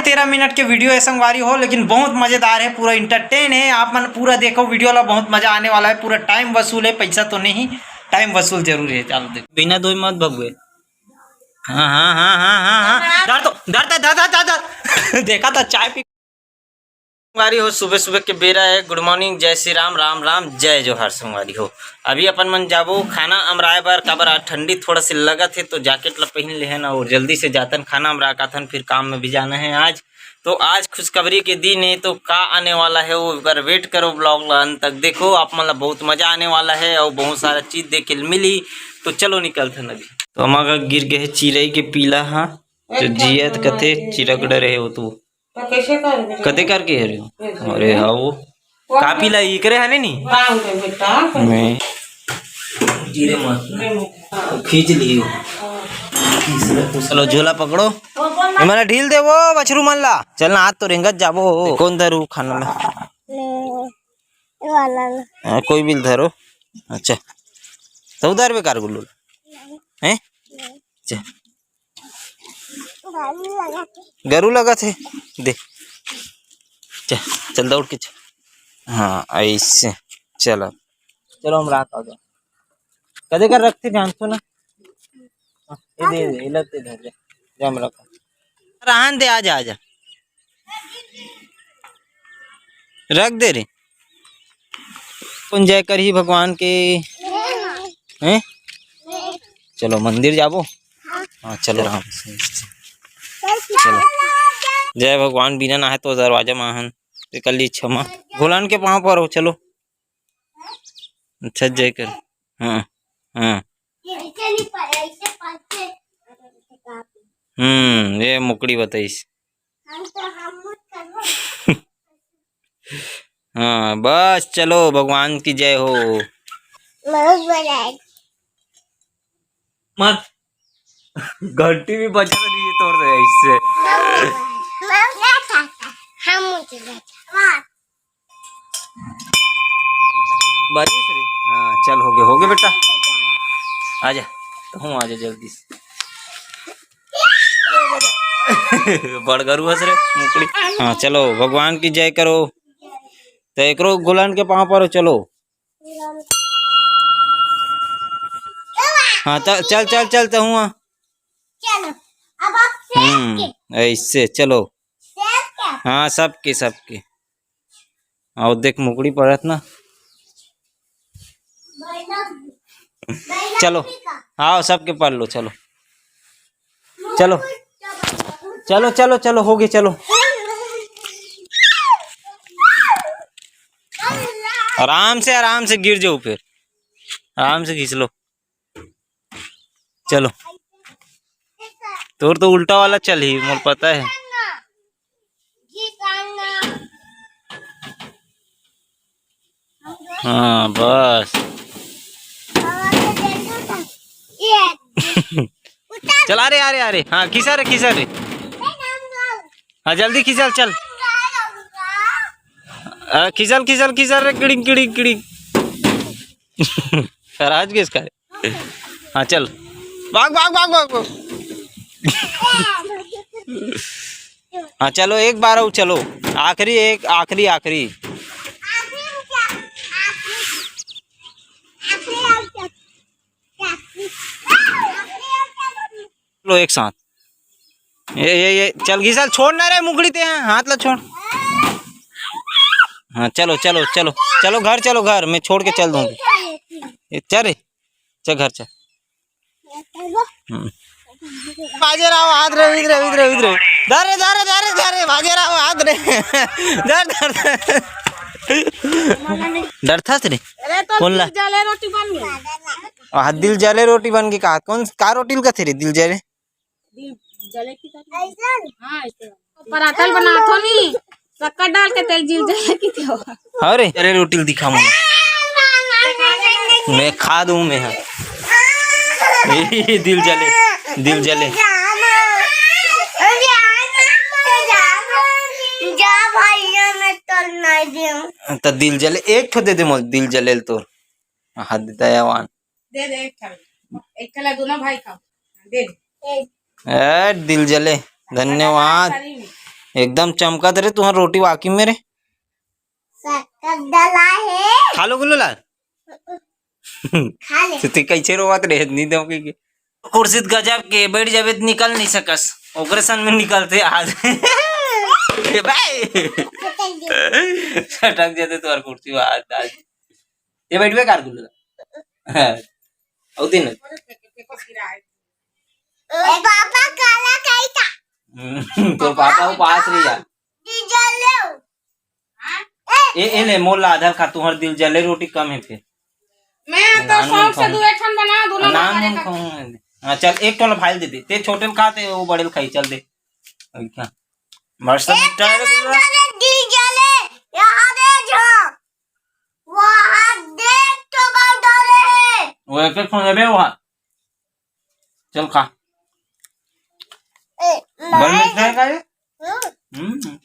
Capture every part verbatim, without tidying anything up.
तेरह मिनट के वीडियो है संगवारी हो, लेकिन बहुत मजेदार है, पूरा एंटरटेन है। आप मन पूरा देखो वीडियो ला, बहुत मजा आने वाला है। पूरा टाइम वसूल है, पैसा तो नहीं, टाइम वसूल जरूर है। चलो देखो, बिना धोए मत भगवे। हाँ हाँ हाँ हाँ हाँ हाँ, डर तो डर था, डर था, डर था। देखा था चाय पी। संगवारी हो, सुबह सुबह के बेरा है। गुड मॉर्निंग, जय श्री राम, राम राम, जय जोहार संगवारी हो। अभी अपन मन जाबो खाना अमराए बर, काबर आज ठंडी थोड़ा सी लगत है, तो जैकेट ला पहन ले है ना, और जल्दी से जातन खाना अमरा काथन, फिर काम में भी जाना है आज। तो आज खुशखबरी के दिन है, तो का आने वाला है वो एक बार वेट करो, ब्लॉग ला अंत तक देखो, आप मन ला बहुत मजा आने वाला है और बहुत सारा चीज देखे ल मिली। तो चलो निकलथन अभी। तो हमारा गिर गए चिरई के पीला हा, तो जियत कथे चिरक डरे हो तू। तो कैसे कर कते करके हरे हो? अरे हाँ वो कापी ला इकरे हले नी। मैं गिरे मत। खींच लियो। चलो झोला पकड़ो। ये मला ढील दे वो बछरू मन ला। चल ना, आज तो रेंगत जाबो। कौन धरू खाना ला? वाला ला। हाँ, कोई भी धरो। अच्छा, तो उधर बेकार गुल्लू हैं? अच्छा। गरू लगत हे, दे। चल, चल दौड़ के चल। हाँ, ऐसे। चल अब। चलो, हम रात आ जाओ। कदे कर रखते जानतो ना। हाँ, ये दे, दे, ये लगते धर ले। जा, हम रखो। रहन दे, आजा, आजा। रख दे रे। कौन जय करही भगवान के? हैं? चलो मंदिर जाबो। हाँ, चलो आराम से। चलो। जय भगवान, बिना नहाए तो दरवाजा में आहन। ते कर ली क्षमा। भगवान के पाँव पर हो, चलो। अच्छा, जय कर। हाँ, हाँ। हम्म, ये मुकड़ी बताइस। हाँ, बस चलो, भगवान की जय हो। मत। घंटी भी बजा नहीं है तोर से इससे। बारिश रे। हाँ, चल, हो गया, हो गया बेटा। आजा, तो हूँ आजा जल्दी से। बड़ गरु हस रे, मुकड़ी। हाँ, चलो, भगवान की जय करो। तो एकरो गुलान के पाँव परो, चलो। हाँ, त-, चल, चल, चल, तो हुआ। चलो, अब आप शेर के। हम्म, ऐसे, चलो। शेर के। हाँ, सबके, सबके। और देख, मुकड़ी पड़त ना। बैलम, बैलम चलो। की का? हाँ, सबके पढ़ लो, चलो। चलो। चलो, चलो, चलो, हो गए, चलो। आराम से, आराम से गिर जाओ फिर। आराम से खींच लो। चलो। तोर तो उल्टा वाला चलही, मोर पता है। हाँ, बस। चल, अरे, अरे, अरे, हाँ, खिसा रे, खिसा रे। हाँ, जल्दी खिसल, चल। आ, खिसल, खिसल, खिसल रे, किड़िंग, किड़िंग, किड़िंग। राज के इसका। हाँ, चल। भाग, भाग, भाग, भाग, भाग। हाँ, चलो, एक बार और चलो। आखिरी, एक, आखिरी, आखिरी। लो, एक साथ। ये, ये, ये, चल घिसल, छोड़ ना रे, मुकड़ी ते हैं, हाथ ला छोड़। हाँ, चलो, चलो, चलो, चलो घर, चलो घर, मैं छोड़ के चल दूंगी। ये चल रे, चल घर चल। हम्म। बाजे रहो, हाथ रे, इधर, इधर, इधर। धर रे, धर रे, धर रे, धर रे, बाजे रहो, हाथ रे। धर, धर, धर। डरथस रे? अरे, तो कौन ला? दिल जले रोटी बन गई। आ, दिल जले रोटी बन गई का? कौन, का रोटी ल कथे रे, दिल जले? दिल जले की तरह। हाँ, ऐसे। पराठा ल बनाथो नी, शक्कर डाल के तेल जिल जले की तो। अरे, अरे रोटी ल दिखा मुझे। मैं खा दूं मैं। ए, दिल जले, दिल जले। जा भैया, मैं तो नहीं दूं। तो दिल जले, एक ठो दे दे मोल, दिल जले तो। हाथ दे दयावान। दे दे एक ठो। एक ठो ला दोनों भाई खाओ। दे दे। ए, दिल जले। धन्यवाद। सही में। एकदम चमकत रे तुहर रोटी वाकई में रे। शक्कर डला हे। खा लो गुल्लू लाल। खा ले। तो ते कैसे रोवत रहे, नहीं दो के। कुर्सी त गजब के, बैठ जाबे त निकल नहीं सकस, ओकरे सन में निकलते आज। ए भाई। छटक जाते तोर कुर्सी में आज, आज। ये बैठबे कार गुल्लू लाल। हाँ। अउ दिन। ए पापा काला काई था। हम्म, तोर पापा उपास रही यार। डीजल ले। ए, ए ले, मोर ला आधा खा, तुहर दिल जले रोटी कम है फिर। मैं तो नान शौक से खाऊं। दू एक ठन बना दूं ना, नान हमारे नान का। खाऊं। हाँ, चल, एक ठो ला भाई दे दे। ते छोटे ल खा, ते वो बड़े ल खाई, चल दे। अभी क्या? मस्त एक मिठाई ठन दे दे। अंदर डीजल ले, यहाँ दे जा। वहाँ देख तो बंदर है। वो एक एक ठो लेबे वहाँ। चल खा। ए, बड़ नहीं। मिठाई का ये? हम्म। हम्म।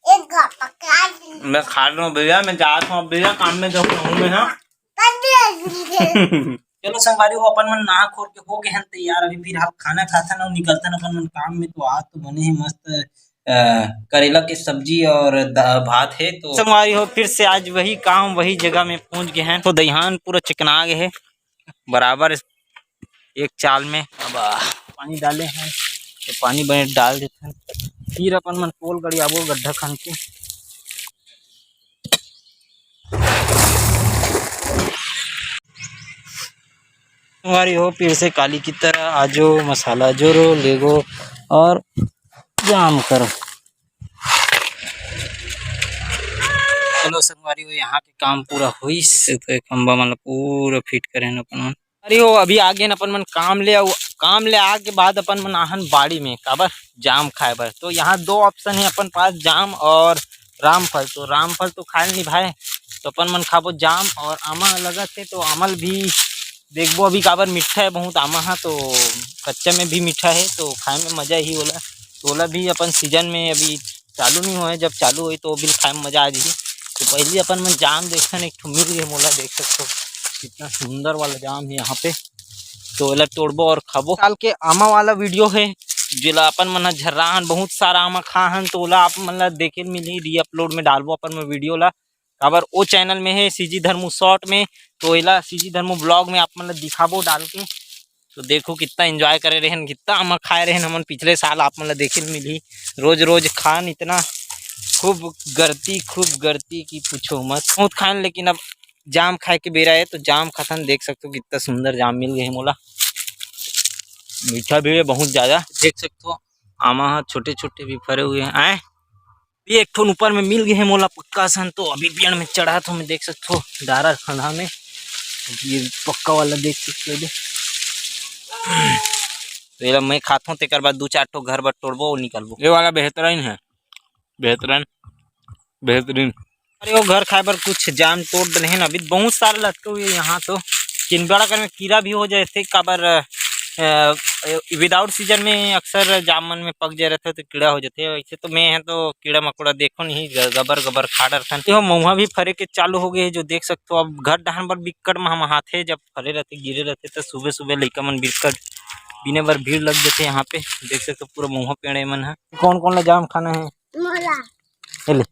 एक गप्पा खा ली। मैं खा लूँ भैया, मैं जात हूँ अब भैया, काम में जाऊँ हूँ मैं, हाँ। कर दिया। चलो संगवारी हो, अपन मन नहा खोर के हो गए हैं तैयार। अभी फिलहाल खाना खाथन अउ निकलथन अपन मन काम में। तो आज तो बने हैं मस्त, अ, करेला के सब्जी और दा-, भात है। तो संगवारी हो, फिर से आज वही काम, वही जगह में पहुंच गए हैं। तो दईहान पूरा चिकना गए है बराबर एक चाल में। अब, आ, पानी डाले हैं, तो पानी बने डाल देते हैं। फिर अपन मन पोल गड़ियाबो गड्ढा खन के। संगवारी हो, फिर से काली की तरह आजो, मसाला जोरो, लेगो और जाम करो। चलो संगवारी हो, यहाँ के काम पूरा होइस। तो ये खंभा मन ला पूरा फिट करे हैं अपन मन। अरे हो, अभी आगे न अपन मन काम ले आऊ, काम ले आके बाद अपन मन आहन बाड़ी में, काबर जाम खाए बर। तो यहाँ दो ऑप्शन है अपन पास, जाम और रामफल। तो रामफल तो खाए नहीं भाई, तो अपन मन खाबो जाम और आमा लगत है, तो आमा ल भी देखबो अभी काबर मीठा है बहुत आमा हा, तो कच्चा में भी मीठा है, तो खाए में मजा ही होला। तो ओला भी अपन सीजन में अभी चालू नहीं होए, जब चालू होई तो बिल खाए में मजा आ जाही। तो पहली अपन मन जाम देखथन, एक ठो मिल गए मोला, देख सकथो कितना सुंदर वाला जाम है यहाँ पे। तो एला तोड़बो और खाबो। साल के आमा वाला वीडियो है, जेला अपन मन ह झर्रा हन, बहुत सारा आमा खा हन, तो ओला आप मन ला देखे ल मिलही, री अपलोड में डालबो अपन मन वीडियो ला। काबर ओ चैनल में है सीजी धर्मू शॉर्ट में, तो एला सीजी धर्मू ब्लॉग में आप मन ला दिखाबो डाल के। तो देखो कितना एंजॉय करे रहन, कितना आमा खाए रहन हमन पिछले साल, आप मन ला देखे ल मिलही। रोज रोज खान इतना खूब गरती, खूब गरती कि पूछो मत। बहुत खान, लेकिन अब जाम खाए के बेरा है, तो जाम खाथन। देख सकथो कितना सुंदर जाम मिल गए मोला, मीठा भी है बहुत ज्यादा। देख सकथो आमा ह छोटे छोटे भी फरे हुए हैं। आए ये एक ठोन ऊपर में मिल गए हैं मोला पक्का सन, तो अभी पेड़ में चढ़ा तो मैं देख सकथो डारा खंधा में। ये पक्का वाला देख सकथो ये। तो एला मैं खाथो, तेकर बाद दू चार ठो घर बर तोड़बो और निकलबो। ये वाला बेहतरीन है, बेहतरीन, बेहतरीन। अरे वो घर खाए बर कुछ जाम तोड़ रहे हैं अभी, बहुत सारे लटके हुए हैं यहाँ तो। किन बड़ा कर में कीड़ा भी हो जाए थे काबर, अ, विदाउट सीजन में अक्सर जाम मन में पक जाए रहते तो कीड़ा हो जाते। वैसे तो मैं है तो कीड़ा मकोड़ा देखो नहीं, ग-, गबर गबर खा डरथन। यो महुआ भी फरे के चालू हो गए है, जो देख सकते हो। अब घर डहन बर बिक्कट महा महाथे, जब फरे रहते गिरे रहते तो सुबह सुबह लइका मन बिक्कट बीने बर भीड़ लग जाते यहाँ पे। देख सकते हो पूरा महुआ पेड़ ए मन है। कौन कौन ला जाम खाना है? मोला। ए ले।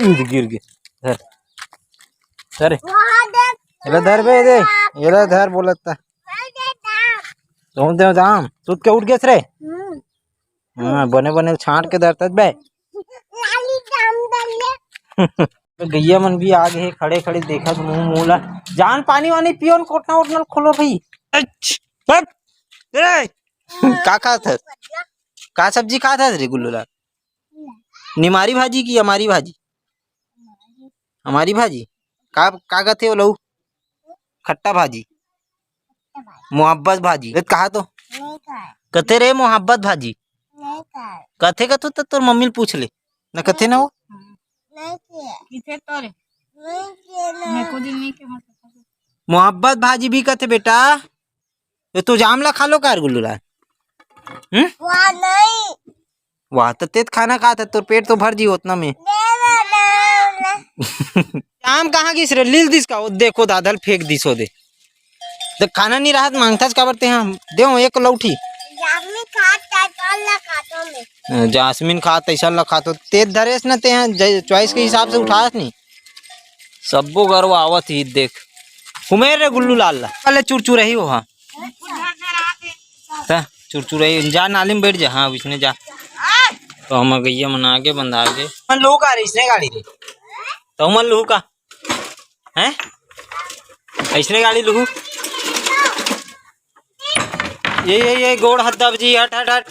गिर गे, गिर गे। धर। धर। वहाँ देख। एला धर बे, दे। एला धर बोलत ता। वहाँ देख दाम। कौन दे दाम? तू के उठ गेस रे? हम्म। हाँ, बने बने छांट के धरत बे। लाली दाम दे ले। गैया मन भी आ गए, खड़े खड़े देखत मुंह मुंह ला। जान पानी वानी पियो न, कोटना ओटना खोलो भाई। अच्छ, बक, ए। का खात हस? का सब्जी खात हस रे गुल्लू लाल? निमारी भाजी की अमारी भाजी? अमारी भाजी। का, का कथे ओला? खट्टा भाजी, मोहब्बत भाजी। ए, कहा तो? कथे रे मोहब्बत भाजी। कथे कथो त तोर मम्मी ल पूछ ले। न कथे ना वो? किथे तोरे? मैं को दिन नहीं के मोहब्बत भाजी भी कथे बेटा। तो तू जाम ला खा लो कार गुल्लू ला? हम्म? वाह, नहीं। वाह, तो तेत खाना खात है, तोर पेट तो भर जी उतना में। दे दे, दे दे। जाम कहाँ गिस रे? लील दिस का? वो देखो दादल फेंक दिस हो दे। तो खाना नहीं रहत मांगथस काबर ते हम देव एक लौठी। जाम नहीं खात, खात, खात ला खातो में। जासमीन खात, ऐसा ला खातो। तेज धरेस न ते हैं, जै-, चॉइस के हिसाब से उठास नहीं। सब्बो गरवा आवत ही, देख। घुमेर रे गुल्लू लाल ला। अले चुरचुरही हो, हाँ। त चुरचुरही, जा नाली में बैठ जा, हाँ, इसने जा। तो हम गैया मन आगे बंधा आगे। मन लोग आ रहे, इसने गाड़ी रे। तो मन लूहू का? हैं? ऐसने गाड़ी लूहू? ये, ये, ये गोड़ हाथ दब जी, हट, हट, हट।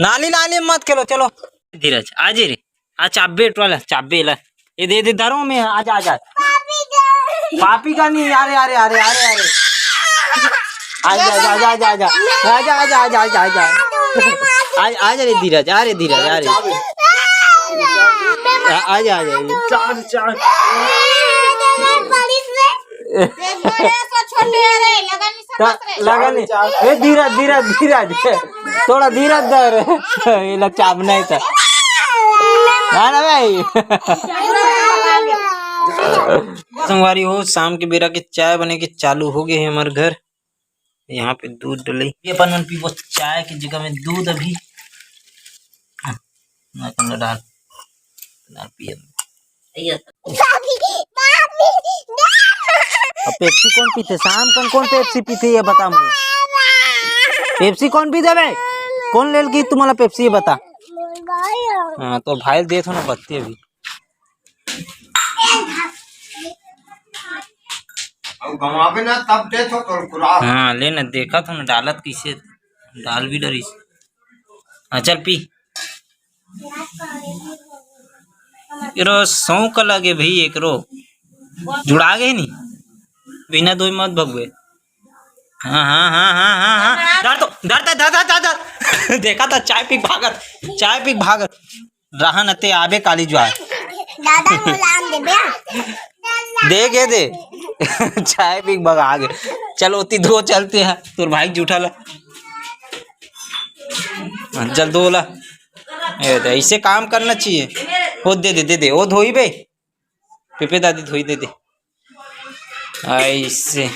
नाली, नाली में मत खेलो, चलो। धीरज, आ जे रे। आ चाबे टोला, चाबे ला। ये दे, दे, धरो में, आजा, आजा। पापी का नहीं, अरे, अरे, अरे, अरे, अरे। आजा, आजा, आजा, आजा, आजा। आजा, आजा, आजा, आजा, आजा। आ, आ जा रे धीरज, आ रे धीरज, आ रे। आ, आ जा, आ जा। चार, चार। छोटे रे, लगा नहीं ता, समझ रे। लगा नहीं। ए, धीरज, धीरज, धीरज। थोड़ा धीरज धर। ये ला चाबना है ता। हाँ ना भाई। संगवारी हो, शाम के बेरा के चाय बने के चालू हो गए है हमारे घर। यहाँ पे दूध डले, ये अपन मन पीबो चाय की जगह में दूध अभी। हाँ, ना कमला डाल, डाल पिए। अब पेप्सी कौन पीथे? शाम कन कौन पेप्सी पीथे, ये बता मोला। पेप्सी कौन पीथे बे? कौन लेल की तुम्हारा पेप्सी, ये बता। हाँ, तो भाई दे थो ना बत्ती अभी। अउ गंवाबे ना तब दे थो तोर खुराक। हाँ, ले ना, देखा थो ना डालत कैसे, डाल भी डरिस। हाँ, चल पी। एकरो शौक लगे भाई, एकरो जुड़ा गए नी, बिना धोए मत भगवे। हाँ, हाँ, हाँ, हाँ, हाँ, हाँ। डर तो, डर, डर, डर, डर, डर। देखा था चाय पी के भागत, चाय पी के भागत। रहा न ते आबे काली जुआर। दादा बोलान देबे। दे गे दे। चाय पी के भगा गे। चल ओती धो चलते हैं। तोर भाई जूठा ला। हाँ, जल धो ला। ए दे, ऐसे काम करना चाहिए। वो दे दे, दे दे, वो धोई बे। पेपे दादी धोई दे दे। ऐसे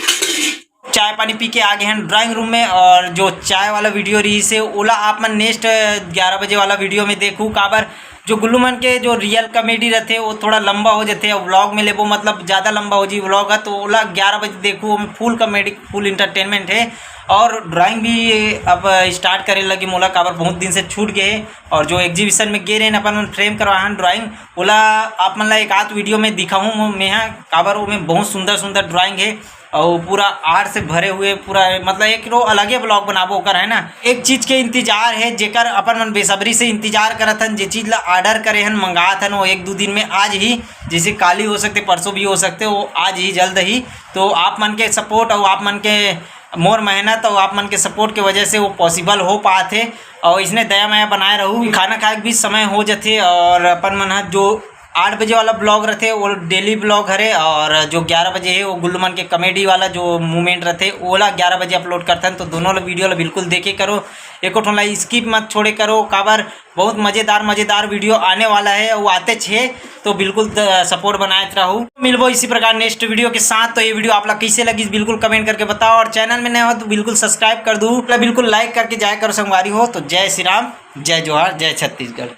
चाय पानी पी के आ गए हैं ड्राइंग रूम में। और जो चाय वाला वीडियो रही से, ओला आप मन नेक्स्ट ग्यारह बजे वाला वीडियो में देखू। काबर जो गुल्लू मन के जो रियल कॉमेडी रहते, वो थोड़ा लंबा हो जाते। अब व्लॉग में लेबो, मतलब, ज़्यादा लंबा हो जी व्लॉग है, तो ओला ग्यारह बजे देखू। ओमे फुल कॉमेडी, फुल एंटरटेनमेंट है। और ड्राइंग भी अब स्टार्ट करे लगी मोला, काबर बहुत दिन से छूट गए। और जो एग्जीबिशन में गे रहे अपन मन फ्रेम करवाहन ड्राइंग, ओला आप मन ला एक आध वीडियो में दिखाहूँ मैं, हाँ, काबर ओमे बहुत सुंदर सुंदर ड्राइंग है। और पूरा आर्ट से भरे हुए, पूरा, मतलब, एक रो अलगे ब्लॉग बनाबो ओकर, है ना। एक चीज के इंतजार है, जेकर अपन मन बेसब्री से इंतजार करत हन, जे चीज ला ऑर्डर करे हन, मंगात हन, वो एक दो दिन में आज ही, जैसे काली हो सकते, परसों भी हो सकते, वो आज ही जल्द ही। तो आप मन के सपोर्ट और आप मन के मोर मेहनत और आप मन के सपोर्ट के वजह से वो पॉसिबल हो पात हे। और इसने दया माया बनाए रहू। खाना खाए के भी समय हो जथे और अपन मन ह जो आठ बजे वाला ब्लॉग रथे, वो डेली ब्लॉग हरे, और जो ग्यारह बजे हे, वो गुल्लू मन के कॉमेडी वाला जो मोमेंट रथे, ओला ग्यारह बजे अपलोड करथन। तो दोनों ला वीडियो ला बिल्कुल देखे करो, एको ठो ला स्किप मत छोड़े करो, काबर बहुत मजेदार, मजेदार वीडियो आने वाला है, वो आते छे, तो बिल्कुल द-, सपोर्ट बनाए रहू। मिलबो इसी प्रकार नेक्स्ट वीडियो के साथ। तो ये वीडियो आप ला कैसे लगी, बिल्कुल कमेंट करके बताओ, और चैनल में नए हो तो बिल्कुल सब्सक्राइब कर दू, बिल्कुल लाइक करके जाया करो संगवारी हो। तो जय श्री राम, जय जोहार, जय छत्तीसगढ़।